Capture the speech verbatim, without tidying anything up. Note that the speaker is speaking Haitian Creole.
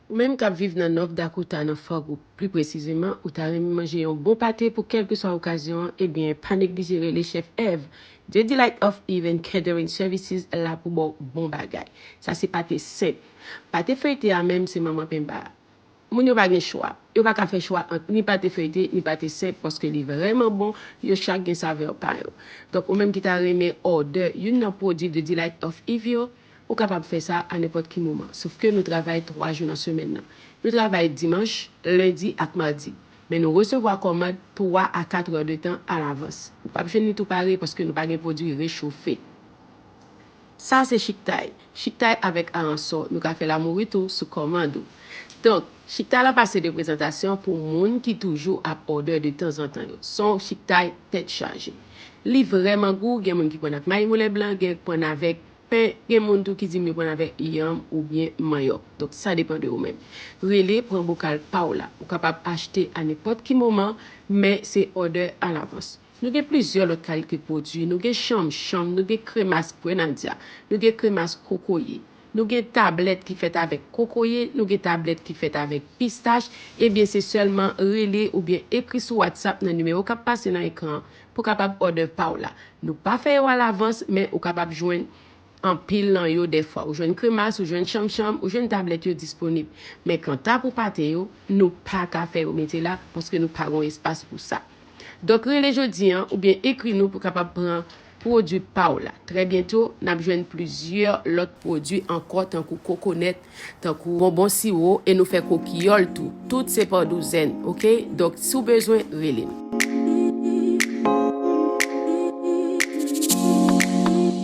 Ou menm k ap viv nan North Dakota, nan Fargo, pli presizeman, ou ta renmen manje yon bon pate pou kèlkeswa okazyon an, ebyen, pa neglije rele Chèf Ev, The Delight of Eve and Catering Services la pou ba w bon bagay. Sa se pate senp. Pate feyte a menm se manman penba a. Moun yo pa gen chwa. Yo pa ka fè chwa ant ni pate feyte, ni pate senp, paske li vrèman bon, yo chak gen savè pa yo. Donk, ou menm ki ta renmen òdè youn nan pwodui The Delight of Eve yo, ou kapab fè sa a nenpòt ki moman. Sof ke nou travay twa jou nan semèn nan. Nou travay dimanch, lendi ak madi. Men nou resevwa kòmand twa a kat è de tan alavans. Ou p ap jwenn li tou pare paske nou pa gen pwodui rechofe. Sa se chiktay. Chiktay avèk aransò, nou ka fè lamouri tou sou kòmand ou. Donk, chiktay la pa se de prezantasyon pou moun ki toujou ap òdè de tanzantan yo. Se yon chiktay tèt chaje. Li vrèman gou, gen moun ki pran ak mayi moulen blan, gen k pran avèk pen, gen moun tou ki di m yo pran avèk yanm oubyen manyòk. Donk, sa depann de ou menm. Rele, pran bokal pa w la. Ou kapab achte a nenpòt ki moman, men se òdè alavans. Nou gen plizyè lòt kalite pwodui. Nou gen chanmchanm, nou gen kremas grenadya, nou gen kremas kokoye, nou gen tablèt ki fèt avèk kokoye, nou gen tablèt ki fèt avèk pistach. Ebyen, se sèlman rele oubyen ekri sou WhatsApp nan nimewo k ap pase nan ekran an pou w kapab òdè pa w la. Nou pa fè yo alavans, men ou kapab jwenn anpil nan yo dèfwa. Ou jwenn kremas, ou jwenn chanmchanm, ou jwenn tablèt yo disponib. Men kanta pou pate yo, nou pa ka fè yo mete la paske nou pa gen espas pou sa. Donk, rele jodi an oubyen ekri nou pou kapab pran pwodui pa w la. Trè byento, n ap jwenn plizyè lòt pwodui ankò, tankou kokonèt, tankou bonbon siwo, e nou fè kokiyòl tou. Tout se pa douzèn, oke? Donk, si w bezwen, rele m.